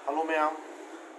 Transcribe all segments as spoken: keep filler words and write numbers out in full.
Hello ꯃꯌꯥꯝ,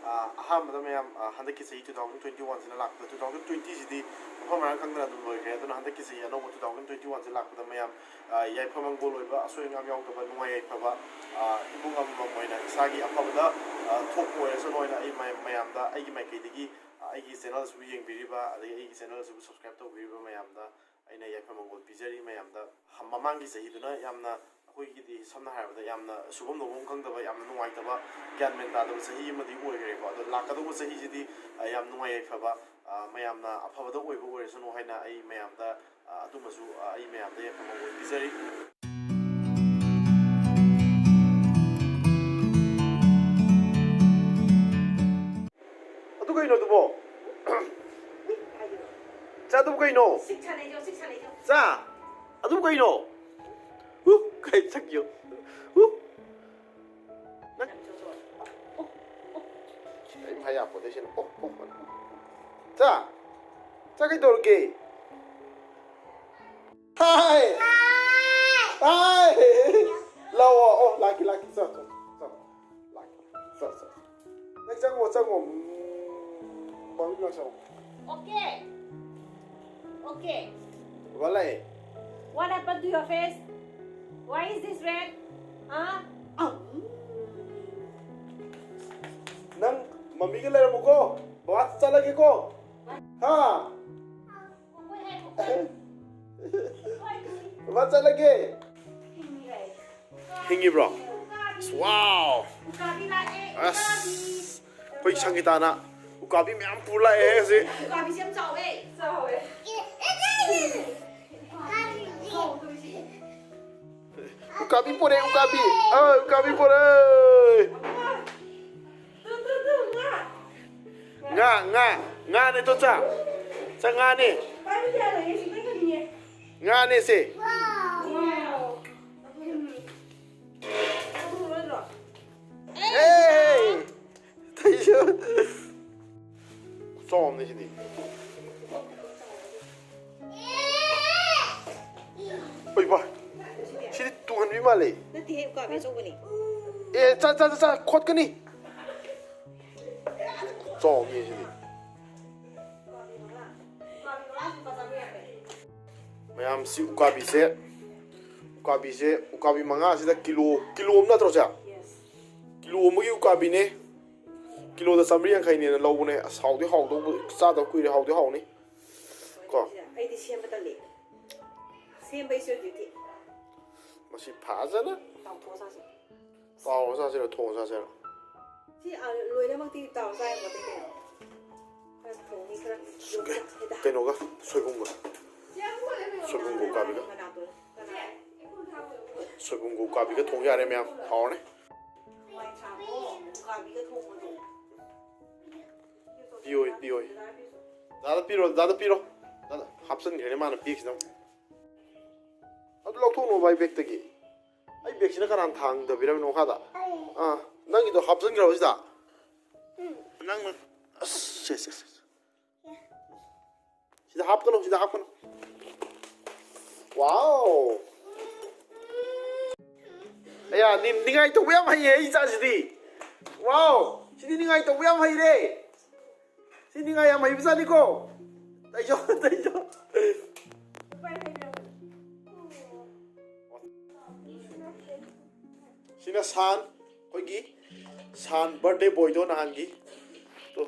ꯑ, ꯑꯍꯥꯟꯕꯗ ꯃꯌꯥꯝ, ꯑ, ꯍꯟꯗꯛꯀꯤ ꯆꯍꯤ two thousand twenty-one ꯁꯤꯅ ꯂꯥꯛꯄꯗ, two thousand twenty ꯁꯤꯗꯤ ꯃꯐꯝ ꯃꯔꯥꯡ ꯈꯪꯗꯅ ꯑꯗꯨꯝ ꯂꯣꯏꯈ꯭ꯔꯦ꯫ ꯑꯗꯨꯅ ꯍꯟꯗꯛꯀꯤ ꯆꯍꯤ ꯑꯅꯧꯕ two thousand twenty-one ꯁꯤ ꯂꯥꯛꯄꯗ ꯃꯌꯥꯝ, ꯑ, ꯌꯥꯏꯐ ꯃꯪꯒꯣꯜ ꯑꯣꯏꯕ, ꯑꯁꯣꯏ ꯑꯉꯥꯝ ꯌꯥꯎꯗꯕ, ꯅꯨꯡꯉꯥꯏ ꯌꯥꯏꯐꯕ, ꯑ, ꯏꯃꯨꯡ ꯑꯃꯃꯝ ꯑꯣꯏꯅ ꯏꯁꯥꯒꯤ ꯑꯐꯕꯗ, ꯑ, ꯊꯣꯛꯄ ꯑꯣꯏꯔꯁꯅꯨ ꯍꯥꯏꯅ ꯑꯩ ꯃꯌꯥꯝ, ꯃꯌꯥꯝꯗ ꯑꯩꯒꯤ ꯃꯥꯏꯀꯩꯗꯒꯤ, ꯑ, ꯑꯩꯒꯤ ꯆꯦꯅꯦꯜꯁꯤꯕꯨ ꯌꯦꯡꯕꯤꯔꯤꯕ, ꯑꯗꯒꯤ ꯑꯩꯒꯤ ꯆꯦꯅꯦꯜꯁꯤꯕꯨ subscribe ꯇꯧꯕꯤꯔꯤꯕ ꯃꯌꯥꯝꯗ ꯑꯩꯅ ꯌꯥꯏꯐ ꯃꯪꯒꯣꯜ ꯄꯤꯖꯔꯤ꯫ ꯃꯌꯥꯝꯗ ꯍ-, ꯃꯃꯥꯡꯒꯤ ꯆꯍꯤꯗꯨꯅ ꯌꯥꯝꯅ, ꯑꯩꯈꯣꯏꯒꯤꯗꯤ ꯁꯝꯅ ꯍꯥꯏꯔꯕꯗ ꯌꯥꯝꯅ ꯁꯨꯐꯝ ꯅꯣꯝꯐꯝ ꯈꯪꯗꯕ, ꯌꯥꯝꯅ ꯅꯨꯡꯉꯥꯏꯇꯕ, ꯒ꯭ꯌꯥꯟ ꯃꯦꯟ ꯇꯥꯗꯕ ꯆꯍꯤ ꯑꯃꯗꯤ ꯑꯣꯏꯈ꯭ꯔꯦꯀꯣ꯫ ꯑꯗꯣ ꯂꯥꯛꯀꯗꯧꯕ ꯆꯍꯤꯁꯤꯗꯤ, ꯑ, ꯌꯥꯝ ꯅꯨꯡꯉꯥꯏ ꯌꯥꯏꯐꯕ, ꯑ, ꯃꯌꯥꯝꯅ ꯑꯐꯕꯗ ꯑꯣꯏꯕ ꯑꯣꯏꯔꯁꯅꯨ ꯍꯥꯏꯅ ꯑꯩ ꯃꯌꯥꯝꯗ, ꯑ, ꯑꯗꯨꯃꯁꯨ, ꯑ, ꯑꯩ ꯃꯌꯥꯝꯗ ꯌꯥꯏꯐ ꯃꯪꯒꯣꯜ ꯄꯤꯖꯔꯤ꯫ ꯑꯗꯨ ꯀꯩꯅꯣ ꯑꯗꯨꯕꯣ? ꯆꯥ, ꯑꯗꯨꯕꯨ ꯀꯩꯅꯣ? ꯆꯥ, ꯑꯗꯨꯕꯨ ꯀꯩꯅꯣ? ꯎ, ꯀꯩ ꯆꯠꯈꯤꯌꯣ? ꯎ, ꯅꯪ ꯀꯔꯤꯝ ꯍꯥꯏ ꯌꯥꯄꯣꯠꯇꯦ ꯁꯤꯅ꯫ ꯑꯣ, ꯑꯣ, ꯑꯣ꯫ ꯆꯥ, ꯆꯥ ꯀꯩꯗꯧꯔꯒꯦ? ꯍꯥꯏ! ꯍꯥꯏ! ꯂꯥꯛꯑꯣ, ꯑꯣ, ꯂꯥꯛꯀꯦ, ꯂꯥꯛꯀꯦ, ꯆꯣ, ꯆꯣ, ꯆꯣ, ꯂꯥꯛꯀꯦ, ꯆꯣ, ꯆꯣ꯫ ꯅꯪ ꯆꯪꯉꯣ, ꯆꯪꯉꯣ꯫ ꯎꯝ, ꯃꯃꯤꯠ ꯉꯥꯛ ꯆꯪꯉꯣ꯫ Okay. Okay. ꯕꯕꯥ ꯂꯥꯛꯑꯦ꯫ What happened to your face? Why is this red? Huh? ꯅꯪ ꯃꯃꯤꯒ ꯂꯩꯔꯝꯃꯨꯀꯣ꯫ ꯕꯕꯥ ꯆꯠꯂꯒꯦꯀꯣ꯫ ꯍꯥ? ꯕꯕꯥ ꯆꯠꯂꯒꯦ꯫ ꯍꯤꯡꯉꯤꯕ꯭ꯔꯣ? ꯑꯁ, wow! ꯑꯁ, ꯑꯩꯈꯣꯏ ꯁꯪꯒꯤꯇꯥꯅ ꯎꯀꯥꯕꯤ ꯃꯌꯥꯝ ꯄꯨꯔ ꯂꯥꯛꯑꯦ ꯍꯧꯖꯤꯛ꯫ ꯎꯀꯥꯕꯤꯁꯦ ꯌꯥꯝ ꯆꯥꯎꯋꯦ꯫ ꯆꯥꯎꯋꯦ꯫ ꯎꯀꯥꯕꯤ ꯄꯣꯔꯛꯑꯦ, ꯎꯀꯥꯕꯤ꯫ ꯑ, ꯎꯀꯥꯕꯤ ꯄꯣꯔꯛꯑꯦ꯫ ꯉꯥ, ꯉꯥ, ꯉꯥꯅꯦ ꯇꯣ ꯆꯥ꯫ ꯆꯥ ꯉꯥꯅꯦ꯫ ꯉꯥꯅꯦ ꯁꯦ꯫ ꯍꯦ! ꯈꯨꯆꯥꯎ ꯑꯃꯅꯤ ꯁꯤꯗꯤ꯫ ꯑꯣꯏ ꯕꯥ, ꯁꯤꯗꯤ ꯇꯨꯡꯍꯟꯕꯤ ꯃꯥꯜꯂꯦ꯫ ꯅꯠꯇꯦꯍꯦ, ꯎꯀꯥꯕꯤ ꯑꯆꯧꯕꯅꯤ꯫ ꯑꯦ, ꯆꯥ, ꯆꯥ, ꯆꯥ, ꯆꯥ, ꯈꯣꯠꯀꯅꯤ꯫ ꯆꯥꯎꯅꯤ ꯁꯤꯗꯤ꯫ ꯃꯌꯥꯝꯁꯤ ꯎꯀꯥꯕꯤꯁꯦ, ꯎꯀꯥꯕꯤꯁꯦ, ꯎꯀꯥꯕꯤ ꯃꯉꯥꯁꯤꯗ ꯀꯤꯂꯣ, ꯀꯤꯂꯣ ꯑꯃ ꯅꯠꯇ꯭ꯔꯣ ꯁꯦ? ꯀꯤꯂꯣ ꯑꯃꯒꯤ ꯎꯀꯥꯕꯤꯅꯦ꯫ ꯀꯤꯂꯣꯗ ꯆꯥꯝꯃꯔꯤ ꯌꯥꯡꯈꯩꯅꯦꯅ ꯂꯧꯕꯅꯦ꯫ ꯑꯁ, ꯍꯥꯎꯗꯤ ꯍꯥꯎꯗꯧꯕ, ꯆꯥꯗꯕ ꯀꯨꯏꯔꯦ, ꯍꯥꯎꯗꯤ ꯍꯥꯎꯅꯤ꯫ ꯀꯣ꯫ ꯑꯩꯗꯤ ꯁꯦꯝꯕ ꯇꯜꯂꯦ꯫ ꯁꯦꯝꯕ ꯏꯁ ꯌꯣꯔ ꯗ꯭ꯌꯨꯇꯤ꯫ ꯃꯁꯤ ꯐꯖꯅ ꯇꯥꯎꯊꯣꯛꯑ ꯆꯥꯁꯦ꯫ ꯇꯥꯎꯔ ꯆꯥꯁꯤꯔꯣ, ꯊꯣꯡꯉ ꯆꯥꯁꯤꯔꯣ? ꯁꯤ, ꯑ, ꯂꯣꯏꯅꯃꯛꯇꯤ ꯇꯥꯎꯔ ꯆꯥ ꯌꯥꯄꯣꯠꯇꯦ ꯀꯩꯅꯣ꯫ ꯈꯔ ꯊꯣꯡꯅꯤ, ꯈꯔ ꯌꯣꯝꯁꯛ ꯍꯦꯛꯇ꯫ ꯀꯩꯅꯣꯒ, ꯁꯣꯏꯕꯨꯝꯒ꯫ ꯁꯣꯏꯕꯨꯝꯒ ꯎꯀꯥꯕꯤꯒ꯫ ꯃꯅꯥꯇꯣꯟ꯫ ꯁꯣꯏꯕꯨꯝꯒ ꯎꯀꯥꯕꯤꯒ ꯊꯣꯡ ꯌꯥꯔꯦ ꯃꯌꯥꯝ꯫ ꯍꯥꯎꯔꯅꯤ꯫ ꯍꯋꯥꯏ ꯊ꯭ꯔꯥꯛꯇꯣ ꯎꯀꯥꯕꯤꯒ ꯊꯣꯡꯕꯗꯣ꯫ ꯄꯤꯌꯣꯏ, ꯄꯤꯌꯣꯏ꯫ ꯗꯥꯗꯥ ꯄꯤꯔꯣ, ꯗꯥꯗꯥ ꯄꯤꯔꯣ꯫ ꯗꯥꯗꯥ ꯍꯥꯞꯆꯤꯟꯈ꯭ꯔꯦꯅꯦ ꯃꯥꯅ ꯕꯦꯒꯁꯤꯗ ꯑꯃꯨꯛ꯫ ꯑꯗꯨ ꯂꯧꯊꯣꯛꯅꯣ ꯚꯥꯏ ꯕꯦꯒꯇꯒꯤ꯫ ꯑꯩ ꯕꯦꯒꯁꯤꯅ ꯀꯅꯥꯅ ꯊꯥꯡꯗꯕꯤꯔꯝꯃꯤꯅꯣ ꯃꯈꯥꯗ? ꯑꯥ, ꯅꯪꯒꯤꯗꯣ ꯍꯥꯞꯆꯤꯟꯈ꯭ꯔꯕ ꯁꯤꯗ? ꯅꯪꯅ, ꯑꯁ, ꯁꯦ, ꯁꯦ, ꯁꯦ꯫ ꯁꯤꯗ ꯍꯥꯞꯀꯅꯨ, ꯁꯤꯗ ꯍꯥꯞꯀꯅꯨ꯫ ꯋꯥꯎ! ꯑꯌꯥ, ꯅꯤ-, ꯅꯤꯡꯉꯥꯏ ꯇꯧꯕ ꯌꯥꯝ ꯍꯩꯌꯦ ꯑꯩ ꯏꯆꯥꯁꯤꯗꯤ꯫ ꯋꯥꯎ! ꯁꯤꯗꯤ ꯅꯤꯡꯉꯥꯏ ꯇꯧꯕ ꯌꯥꯝ ꯍꯩꯔꯦ꯫ ꯁꯤ ꯅꯤꯡꯉꯥꯏ ꯌꯥꯝ ꯍꯩꯕꯖꯥꯠꯅꯤꯀꯣ꯫ ꯇꯩꯖꯧ, ꯇꯩꯖꯧ꯫ ꯁꯤꯅ ꯁꯥꯟ, ꯑꯩꯈꯣꯏꯒꯤ ꯁꯥꯟ birthday boyꯗꯣ ꯅꯍꯥꯟꯒꯤ꯫ ꯇꯣ,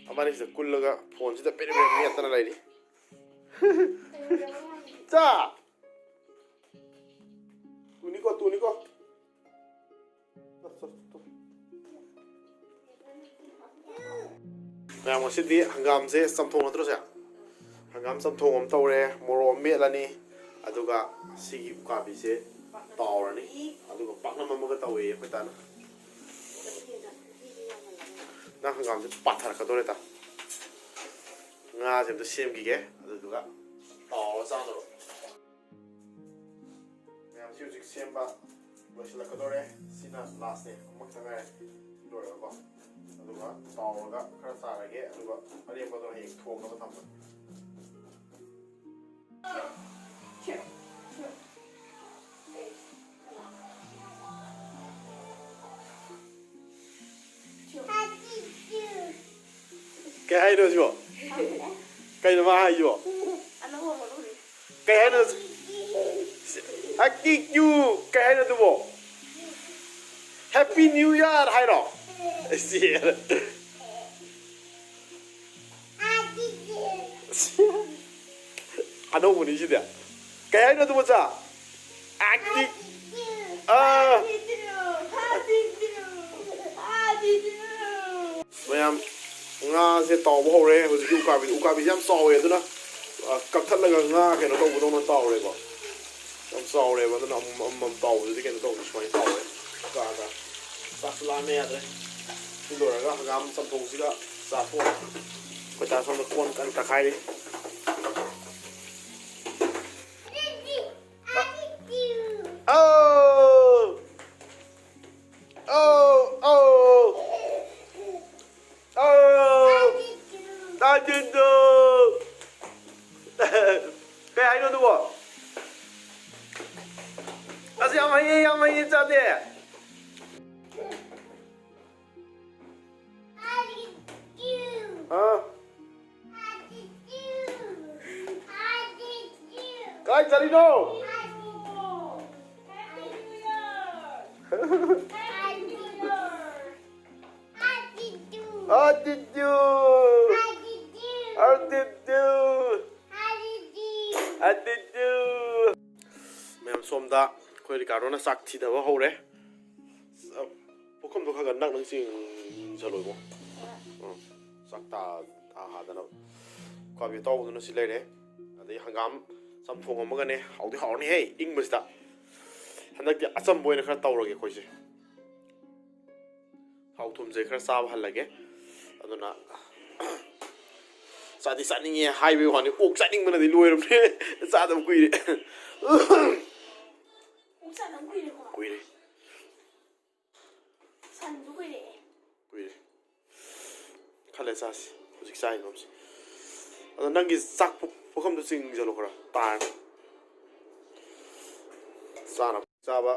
ꯑꯃꯅꯤꯁꯤꯗ ꯀꯨꯜꯂꯒ ꯐꯣꯟꯁꯤꯗ ꯄꯦꯔꯦ ꯄꯦꯔꯦ ꯃꯦꯠꯇꯅ ꯂꯩꯔꯤ꯫ ꯆꯥ! ꯇꯨꯅꯤꯀꯣ, ꯇꯨꯅꯤꯀꯣ꯫ ꯃꯌꯥꯝ, ꯉꯁꯤꯗꯤ ꯍꯪꯒꯥꯝꯁꯦ ꯆꯝꯊꯣꯡ ꯅꯠꯇ꯭ꯔꯣ ꯁꯦ? ꯍꯪꯒꯥꯝ ꯆꯝꯊꯣꯡ ꯑꯃ ꯇꯧꯔꯦ, ꯃꯣꯔꯣꯛ ꯑꯃ ꯃꯦꯠꯂꯅꯤ, ꯑꯗꯨꯒ ꯁꯤꯒꯤ ꯎꯀꯥꯕꯤꯁꯦ ꯇꯥꯎꯔꯅꯤ, ꯑꯗꯨꯒ ꯄꯥꯛꯅꯝ ꯑꯃꯒ ꯇꯧꯋꯦꯌꯦ ꯑꯩꯈꯣꯏ ꯇꯥꯅ꯫ ꯅꯪ ꯍꯪꯒꯥꯝꯁꯦ ꯄꯥꯊꯔꯛꯀꯗꯧꯔꯦ ꯇꯥ꯫ ꯉꯥꯁꯦ ꯑꯝꯇ ꯁꯦꯝꯈꯤꯒꯦ, ꯑꯗꯨꯗꯨꯒ ꯇꯥꯎꯔ ꯆꯥꯗꯧꯔꯕ꯫ ꯃꯌꯥꯝꯁꯤ ꯍꯧꯖꯤꯛ ꯁꯦꯝꯕ ꯂꯣꯏꯁꯤꯜꯂꯛꯀꯗꯧꯔꯦ꯫ ꯁꯤꯅ ꯂꯥꯁꯅꯦ, ꯑꯃꯈꯛꯇ ꯉꯥꯏꯔꯦ ꯂꯣꯏꯔꯒꯀꯣ꯫ ꯑꯗꯨꯒ ꯇꯥꯎꯔꯒ ꯈꯔ ꯆꯥꯔꯒꯦ, ꯑꯗꯨꯒ ꯑꯔꯦꯝꯕꯗꯣ ꯍꯌꯦꯡ ꯊꯣꯡꯅꯕ ꯊꯝꯃꯒꯦ꯫ ꯀꯩ ꯍꯥꯏꯅꯣ ꯁꯤꯕꯣ? ꯀꯩꯅꯣ ꯃꯥ ꯍꯥꯏꯁꯤꯕꯣ? ꯑꯅꯧꯕ ꯑꯃ ꯂꯧꯔꯤ꯫ ꯀꯩ ꯍꯥꯏꯅꯣ? ꯑꯀꯤꯀ꯭ꯌꯨ꯫ ꯀꯩ ꯍꯥꯏꯅꯣ ꯑꯗꯨꯕꯣ? Happy New Year ꯍꯥꯏꯔꯣ? ꯁꯤ꯫ ꯑꯅꯧꯕꯅꯤ ꯁꯤꯗꯤ꯫ ꯀꯩ ꯍꯥꯏꯅꯣ ꯑꯗꯨ ꯃꯆꯥ? ꯑꯥꯛꯇꯤ-, ꯑꯥ꯫ ꯃꯌꯥꯝ, ꯉꯥꯁꯦ ꯇꯥꯎꯕ ꯍꯧꯔꯦ꯫ ꯍꯧꯖꯤꯛꯀꯤ ꯎꯀꯥꯕꯤꯗꯤ, ꯎꯀꯥꯕꯤꯁꯦ ꯌꯥꯝ ꯆꯥꯎꯋꯦ, ꯑꯗꯨꯅ, ꯑ, ꯀꯛꯊꯠꯂꯒ ꯉꯥ ꯀꯩꯅꯣ ꯇꯧꯕꯗꯧꯅ ꯇꯥꯎꯔꯦꯀꯣ꯫ ꯌꯥꯝ ꯆꯥꯎꯔꯦꯕ, ꯑꯗꯨꯅ ꯑꯃꯃꯝ, ꯑꯃꯃꯝ ꯇꯥꯎꯕꯗꯨꯗꯤ ꯀꯩꯅꯣ ꯇꯧꯕ ꯁꯨꯃꯥꯏꯅ ꯇꯥꯎꯔꯦ꯫ ꯀꯛꯑꯒ ꯆꯥꯛꯁꯨ ꯂꯥꯝꯃꯦ, ꯌꯥꯗ꯭ꯔꯦ꯫ ꯁꯤ ꯂꯣꯏꯔꯒ ꯍꯪꯒꯥꯝ ꯆꯝꯊꯣꯡꯁꯤꯒ ꯆꯥꯊꯣꯛꯑꯒ ꯑꯩꯈꯣꯏ ꯗꯥ ꯁꯣꯝꯗ ꯀꯣꯟ ꯀꯟꯅ ꯇꯛꯈꯥꯏꯔꯤ꯫ ꯑꯧ! ꯑꯧ! ꯑꯧ! ꯑꯧ! ꯇꯥꯖꯤꯟꯗꯨ! ꯀꯩ ꯍꯥꯏꯅꯣ ꯑꯗꯨꯕꯣ? ꯑꯁ, ꯌꯥꯝ ꯍꯩꯌꯦ, ꯌꯥꯝ ꯍꯩꯌꯦ, ꯆꯥꯗꯦ꯫ ꯑꯥ? ꯀꯥꯏ ꯆꯠꯂꯤꯅꯣ? ꯑꯗꯤꯗꯨ! ꯑꯗꯤꯗꯨ! ꯑꯗꯤꯗꯨ! ꯃꯌꯥꯝ, ꯁꯣꯝꯗ ꯑꯩꯈꯣꯏ ꯔꯤꯀꯥꯔꯗꯣꯅ ꯆꯥꯛ ꯊꯤꯗꯕ ꯍꯧꯔꯦ꯫ ꯄꯨꯈꯝꯗꯣ ꯈꯔ ꯈꯔ ꯅꯛꯅ ꯆꯤꯡꯁꯜꯂꯣ ꯏꯕꯨꯡꯉꯣ꯫ ꯎꯝ꯫ ꯆꯥꯛ ꯇꯥ-, ꯇꯥꯍꯥꯗꯅꯕ꯫ ꯎꯀꯥꯕꯤ ꯑꯇꯥꯎꯕꯗꯨꯅ ꯁꯤ ꯂꯩꯔꯦ꯫ ꯑꯗꯩ ꯍꯪꯒꯥꯝ ꯆꯝꯊꯣꯡ ꯑꯃꯒꯅꯦ꯫ ꯍꯥꯎꯗꯤ ꯍꯥꯎꯔꯅꯤꯍꯦ, ꯏꯪꯕꯁꯤꯗ꯫ ꯍꯟꯗꯛꯇꯤ ꯑꯆꯝꯕ ꯑꯣꯏꯅ ꯈꯔ ꯇꯧꯔꯒꯦ ꯑꯩꯈꯣꯏꯁꯦ꯫ ꯊꯥꯎ ꯊꯨꯝꯁꯦ ꯈꯔ ꯆꯥꯕ ꯍꯜꯂꯒꯦ꯫ ꯑꯗꯨꯅ ꯆꯥꯗꯤ ꯆꯥꯅꯤꯡꯉꯦ ꯍꯥꯏꯕꯒꯤ ꯋꯥꯅꯤ, ꯑꯣꯛ ꯆꯥꯅꯤꯡꯕꯅꯗꯤ ꯂꯣꯏꯔꯕꯅꯦ꯫ ꯆꯥꯗꯕ ꯀꯨꯏꯔꯦ꯫ ꯑꯣꯛ ꯆꯥꯗꯕ ꯀꯨꯏꯔꯦꯀꯣ? ꯀꯨꯏꯔꯦ꯫ ꯁꯟꯁꯨ ꯀꯨꯏꯔꯛꯑꯦ꯫ ꯀꯨꯏꯔꯦ꯫ ꯈꯜꯂꯦ ꯆꯥꯁꯤ꯫ ꯍꯧꯖꯤꯛ ꯆꯥꯔꯤꯕ ꯑꯃꯁꯦ꯫ ꯑꯗꯣ ꯅꯪꯒꯤ ꯆꯥꯛ ꯄꯨ-, ꯄꯨꯈꯝꯗꯣ ꯆꯤꯡꯁꯤꯜꯂꯣ ꯈꯔ꯫ ꯇꯥꯔꯅꯤ꯫ ꯆꯥꯅꯕ ꯆꯥꯕ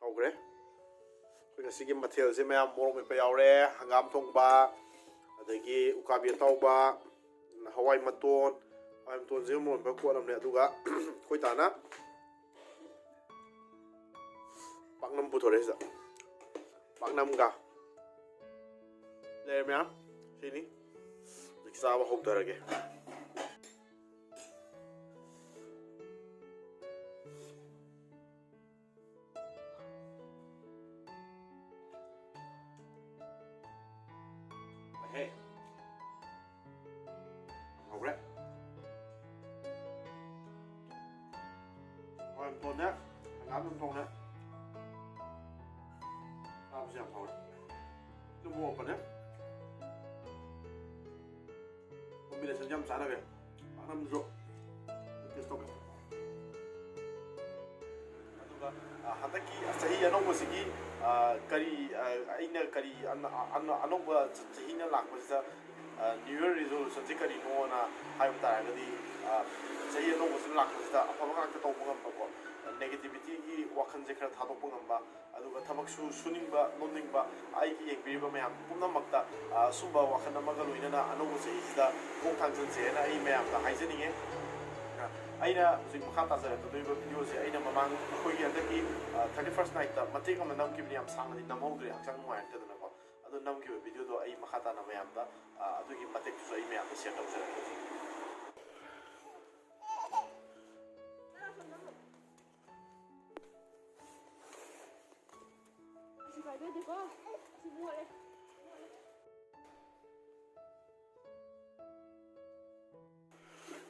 ꯍꯧꯈ꯭ꯔꯦ꯫ ꯑꯩꯈꯣꯏ ꯉꯁꯤꯒꯤ ꯃꯊꯦꯜꯁꯦ ꯃꯌꯥꯝ ꯃꯣꯔꯣꯛ ꯃꯦꯠꯄ ꯌꯥꯎꯔꯦ, ꯍꯪꯒꯥꯝ ꯊꯣꯡꯕ, ꯑꯗꯒꯤ ꯎꯀꯥꯕꯤ ꯑꯇꯥꯎꯕ, ꯍꯋꯥꯏ ꯃꯇꯣꯟ, ꯍꯋꯥꯏ ꯃꯇꯣꯟꯁꯦ ꯃꯣꯟꯕ ꯀꯣꯠꯂꯝꯅꯦ꯫ ꯑꯗꯨꯒ ꯑꯩꯈꯣꯏ ꯇꯥꯅ ꯄꯥꯛꯅꯝ ꯄꯨꯊꯣꯔꯛꯑꯦ ꯁꯤꯗ꯫ ꯄꯥꯛꯅꯝꯒ ꯂꯩꯔꯦ ꯃꯌꯥꯝ꯫ ꯁꯤꯅꯤ꯫ ꯍꯧꯖꯤꯛ ꯆꯥꯕ ꯍꯧꯊꯔꯒꯦ꯫ ꯍꯦ꯫ ꯍꯧꯔꯦ꯫ ꯍꯋꯥꯏ ꯃꯇꯣꯟꯅꯦ, ꯍꯪꯒꯥꯝ ꯃꯇꯣꯟꯅꯦ꯫ ꯆꯥꯕꯁꯨ ꯌꯥꯝ ꯍꯥꯎꯔꯦ꯫ ꯑꯗꯨ ꯃꯣꯔꯣꯛꯀꯅꯦ꯫ Combination ꯌꯥꯝ ꯆꯥꯟꯅꯔꯦ꯫ ꯄꯥꯛꯅꯝꯁꯨ taste ꯇꯧꯒꯦ꯫ ꯑꯗꯨꯒ, ꯑ, ꯍꯟꯗꯛꯀꯤ ꯆꯍꯤ ꯑꯅꯧꯕꯁꯤꯒꯤ, ꯑ, ꯀꯔꯤ, ꯑ, ꯑꯩꯅ ꯀꯔꯤ ꯑꯅ-, ꯑꯅ-, ꯑꯅꯧꯕ ꯆ-, ꯆꯍꯤꯅ ꯂꯥꯛꯄꯁꯤꯗ, ꯑ, New Year resolution ꯁꯤ ꯀꯔꯤꯅꯣꯅ ꯍꯥꯏꯕ ꯇꯥꯔꯒꯗꯤ, ꯑ, ꯆꯍꯤ ꯑꯅꯧꯕꯁꯤꯅ ꯂꯥꯛꯄꯁꯤꯗ ꯑꯐꯕ ꯉꯥꯛꯇ ꯇꯧꯕ ꯉꯝꯕꯀꯣ, negativity ꯒꯤ ꯋꯥꯈꯜꯁꯦ ꯈꯔ ꯊꯥꯗꯣꯛꯄ ꯉꯝꯕ, ꯑꯗꯨꯒ ꯊꯕꯛꯁꯨ ꯁꯨꯅꯤꯡꯕ, ꯅꯣꯝꯅꯤꯡꯕ, ꯑꯩꯒꯤ ꯌꯦꯡꯕꯤꯔꯤꯕ ꯃꯌꯥꯝ ꯄꯨꯝꯅꯃꯛꯇ, ꯑ, ꯁꯨꯝꯕ ꯋꯥꯈꯜ ꯑꯃꯒ ꯂꯣꯏꯅꯅ ꯑꯅꯧꯕ ꯆꯍꯤꯁꯤꯗ ꯈꯣꯡ ꯊꯥꯡꯖꯤꯟꯁꯦꯅ ꯑꯩ ꯃꯌꯥꯝꯗ ꯍꯥꯏꯖꯅꯤꯡꯉꯦ꯫ ꯑ, ꯑꯩꯅ ꯍꯧꯖꯤꯛ ꯃꯈꯥ ꯇꯥꯖꯔꯛꯀꯗꯣꯔꯤꯕ video ꯁꯦ ꯑꯩꯅ ꯃꯃꯥꯡ ꯑꯩꯈꯣꯏꯒꯤ ꯍꯟꯗꯛꯀꯤ, ꯑ, thirty first night ꯇ ꯃꯇꯦꯛ ꯑꯃ ꯅꯝꯈꯤꯕꯅꯤ, ꯌꯥꯝ ꯁꯥꯡꯅꯗꯤ ꯅꯝꯍꯧꯗ꯭ꯔꯦ, ꯍꯛꯆꯥꯡ ꯅꯨꯡꯉꯥꯏꯔꯛꯇꯗꯅꯀꯣ꯫ ꯑꯗꯨ ꯅꯝꯈꯤꯕ video ꯗꯣ ꯑꯩ ꯃꯈꯥ ꯇꯥꯅ ꯃꯌꯥꯝꯗ, ꯑ, ꯑꯗꯨꯒꯤ ꯃꯇꯦꯛꯇꯨꯁꯨ ꯑꯩ ꯃꯌꯥꯝꯗ share ꯇꯧꯖꯔꯛꯀꯦ ꯍꯧꯖꯤꯛ꯫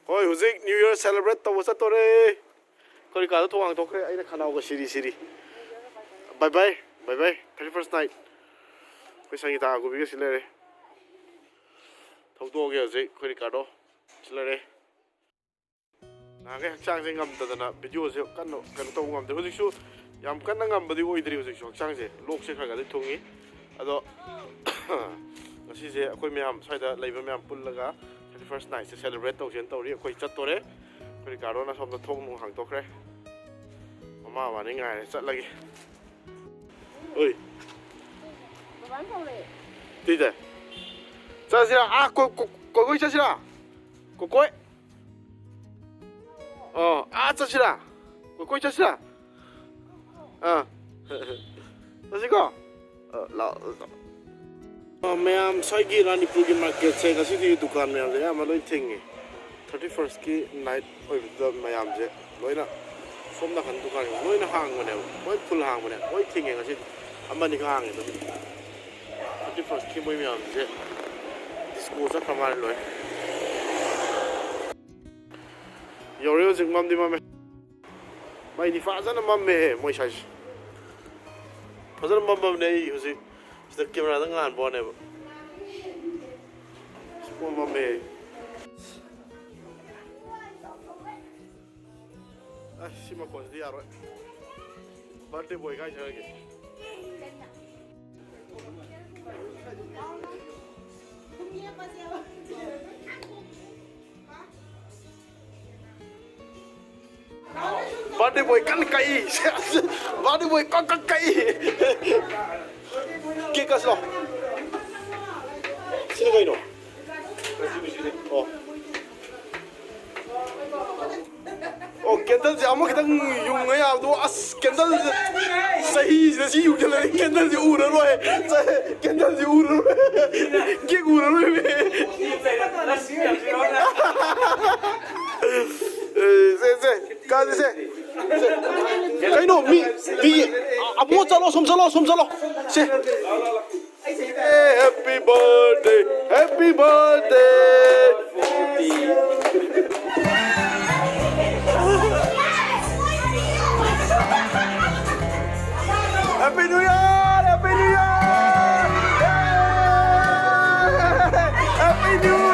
ꯍꯣꯏ, ꯍꯧꯖꯤꯛ New Year celebrate ꯇꯧꯕ ꯆꯠꯇꯣꯔꯦ꯫ ꯑꯩꯈꯣꯏ ꯀꯥꯗ ꯊꯣꯡ ꯍꯥꯡꯗꯣꯛꯈ꯭ꯔꯦ꯫ ꯑꯩꯅ ꯈꯅꯥꯎꯒ ꯁꯤꯔꯤ ꯁꯤꯔꯤ꯫ Bye bye, bye bye, thirty first night꯫ ꯑꯩꯈꯣꯏ ꯁꯪꯒꯤꯇꯥ ꯑꯒꯨꯕꯤꯒ ꯁꯤ ꯂꯩꯔꯦ꯫ ꯊꯧꯗꯣꯛꯑꯒꯦ ꯍꯧꯖꯤꯛ ꯑꯩꯈꯣꯏ ꯀꯥꯗꯣ ꯁꯤ ꯂꯩꯔꯦ꯫ ꯅꯍꯥꯟꯈꯩ ꯍꯛꯆꯥꯡꯁꯦ ꯉꯝꯗꯗꯅ video ꯁꯦ ꯀꯟꯅ ꯀꯩꯅꯣ ꯇꯧꯕ ꯉꯝꯗꯦ꯫ ꯍꯧꯖꯤꯛꯁꯨ ꯌꯥꯝ ꯀꯟꯅ ꯉꯝꯕꯗꯤ ꯑꯣꯏꯗ꯭ꯔꯤ ꯍꯧꯖꯤꯛꯁꯨ ꯍꯛꯆꯥꯡꯁꯦ꯫ ꯂꯣꯛꯁꯦ ꯈꯔ ꯈꯔꯗꯤ ꯊꯨꯡꯉꯤ꯫ ꯑꯗꯣ ꯉꯁꯤꯁꯦ ꯑꯩꯈꯣꯏ ꯃꯌꯥꯝ ꯁ꯭ꯋꯥꯏꯗ ꯂꯩꯕ ꯃꯌꯥꯝ ꯄꯨꯜꯂꯒ thirty first night ꯁꯦ celebrate ꯇꯧꯁꯦꯅ ꯇꯧꯔꯤ꯫ ꯑꯩꯈꯣꯏ ꯆꯠꯇꯣꯔꯦ꯫ ꯑꯩꯈꯣꯏ ꯀꯥꯔꯣꯅ ꯁꯣꯝꯗ ꯊꯣꯡ ꯅꯨꯡ ꯍꯥꯡꯗꯣꯛꯈ꯭ꯔꯦ꯫ ꯃꯃꯥ ꯃꯕꯥꯅꯤ ꯉꯥꯏꯔꯦ꯫ ꯆꯠꯂꯒꯦ꯫ ꯑꯣꯏ꯫ ꯕꯕꯥꯅ ꯀꯧꯔꯛꯑꯦ꯫ ꯇꯨꯏꯗ꯫ ꯆꯠꯁꯤꯔꯥ? ꯑꯥ, ꯀꯣꯏ-, ꯀꯣꯏ-, ꯀꯣꯏ ꯀꯣꯏ ꯆꯠꯁꯤꯔꯥ? ꯀꯣꯏ ꯀꯣꯏ? ꯑꯣ, ꯑꯥ, ꯆꯠꯁꯤꯔꯥ? ꯀꯣꯏ ꯀꯣꯏ ꯆꯠꯁꯤꯔꯥ? ꯑꯥ꯫ ꯆꯠꯁꯤꯀꯣ? ꯑ, ꯂꯥꯛꯑꯣ, ꯂꯥꯛꯑꯣ꯫ ꯑ, ꯃꯌꯥꯝ ꯁ꯭ꯋꯥꯏꯒꯤ ꯔꯥꯅꯤꯄꯨꯔꯒꯤ ꯃꯥꯔꯀꯦꯠꯁꯦ ꯉꯁꯤꯗꯤ ꯗꯨꯀꯥꯟ ꯃꯌꯥꯝꯁꯦ ꯑꯌꯥꯝꯕ ꯂꯣꯏ ꯊꯤꯡꯉꯤ꯫ ꯊꯥꯔꯇꯤ ꯐꯥꯔꯁꯀꯤ ꯅꯥꯏꯠ ꯑꯣꯏꯕꯗꯨꯗ ꯃꯌꯥꯝꯁꯦ ꯂꯣꯏꯅ ꯁꯣꯝ ꯅꯥꯀꯟ ꯗꯨꯀꯥꯟ ꯂꯣꯏꯅ ꯍꯥꯡꯕꯅꯦꯕ, ꯂꯣꯏ ꯐꯨꯜ ꯍꯥꯡꯕꯅꯦ, ꯂꯣꯏ ꯊꯤꯡꯉꯦ ꯉꯁꯤꯗꯤ꯫ ꯑꯃꯅꯤ ꯈꯛ ꯍꯥꯡꯉꯦ ꯑꯗꯨꯝ꯫ ꯊꯥꯔꯇꯤ ꯐꯥꯔꯁꯀꯤ ꯃꯣꯏ ꯃꯌꯥꯝꯁꯦ ꯗꯤꯁꯀꯣ ꯆꯠꯈ꯭ꯔ ꯃꯥꯜꯂꯦ ꯂꯣꯏ꯫ ꯌꯧꯔꯦ ꯍꯧꯖꯤꯛ, ꯃꯝꯗꯤ ꯃꯝꯃꯦ꯫ ꯃꯩꯗꯤ ꯐꯖꯅ ꯃꯝꯃꯦꯍꯦ ꯃꯣꯏ ꯁ꯭ꯋꯥꯏꯁꯦ꯫ ꯐꯖꯅ ꯃꯝꯃꯕꯅꯦ ꯑꯩ ꯍꯧꯖꯤꯛ꯫ ꯁꯤꯗ ꯀꯦꯃꯦꯔꯥꯗ ꯉꯥꯟꯕ ꯋꯥꯅꯦꯕ꯫ ꯄꯨꯡꯃꯝ ꯃꯝꯃꯦ꯫ ꯑꯁ, ꯁꯤ ꯃꯈꯣꯟꯁꯤꯗꯤ ꯌꯥꯔꯣꯏ꯫ ꯕꯥꯔꯗꯦ ꯕꯣꯏ ꯀꯥꯏ ꯆꯠꯈ꯭ꯔꯒꯦ? ꯕꯥꯔꯗꯦ ꯕꯣꯏ ꯀꯟꯅ ꯀꯛꯏ꯫ ꯕꯥꯔꯗꯦ ꯕꯣꯏ ꯀꯛ ꯀꯛ ꯀꯛꯏ꯫ ꯀꯦꯛ ꯀꯛꯁꯤꯔꯣ? ꯁꯤꯅ ꯀꯩꯅꯣ? ꯑꯣ꯫ ꯑꯣ, ꯀꯦꯟꯗꯜꯁꯦ ꯑꯃꯈꯛꯇꯪ ꯌꯨꯡꯉ ꯌꯥꯕꯗꯣ꯫ ꯑꯁ, ꯀꯦꯟꯗꯜꯁꯦ ꯆꯍꯤꯁꯤꯗ ꯁꯤ ꯌꯨꯡꯁꯤꯜꯂꯗꯤ ꯀꯦꯟꯗꯜꯁꯦ ꯎꯔꯔꯣꯏ꯫ ꯀꯦꯟꯗꯜꯁꯦ ꯎꯔꯔꯣꯏ꯫ ꯀꯦꯛ ꯎꯔꯔꯣꯏ꯫ ꯑꯦ, ꯁꯦ, ꯁꯦ, ꯀꯥꯁꯦ, ꯁꯦ꯫ ꯁꯦ꯫ ꯀꯩꯅꯣ, ꯃꯤ, ꯃꯤ, ꯑꯕꯨꯡꯉꯣ, ꯆꯠꯂꯣ, ꯁꯨꯝ ꯆꯠꯂꯣ, ꯁꯨꯝ ꯆꯠꯂꯣ꯫ ꯁꯦ꯫ Happy birthday, happy birthday. Happy New Year, Happy New Year. Happy New